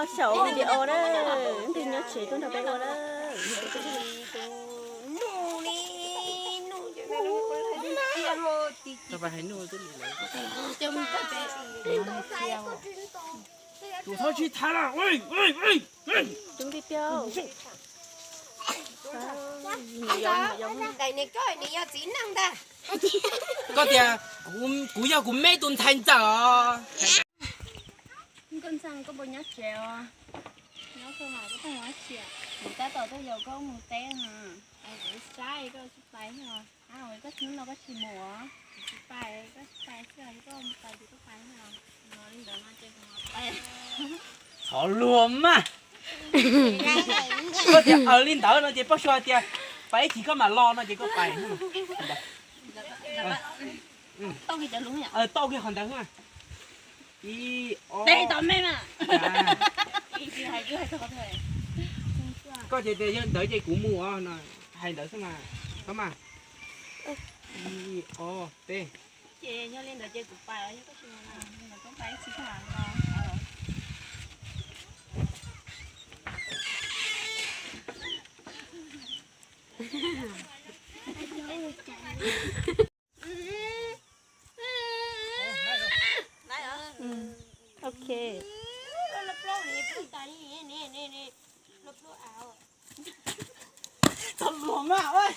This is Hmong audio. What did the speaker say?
Xyaum video na, ntig nyob tsev tuaj nrog peb ua na. Tus txhob sib tham lawm. Tus ntig piau. Koj tias kuv yog kuv me tus ntxhais ntxawm os. Nkauj Ntxawg, koj puas nyob tsev os? Nyob koj mas koj pheej ua dab tsi? Kuv tab tom tuaj yaum koj mus teb no. Kuv saib koj tsis pais os. Koj hnub no koj tsis mus os? Tsis pais, koj tsis pais xwb, koj mus pais ces koj pais os. Li ntawd no ces kuv pais. Thov luag mas. Koj tias aws li ntawd no ces Paj Sua tias pais ib chim koj mam los no ces koj pais. Tau kiag qhov ntawd. Ib, ob, koj ces tias yog ntawd ces kuv mus os no, hais ntawd xwb mas. Tau mas. Ib, ob, peb. Ces yog li ntawd ces kuv pais os, yog koj tsis mus na, koj pais ib chim koj mam los. Ok. Txhob luag mas.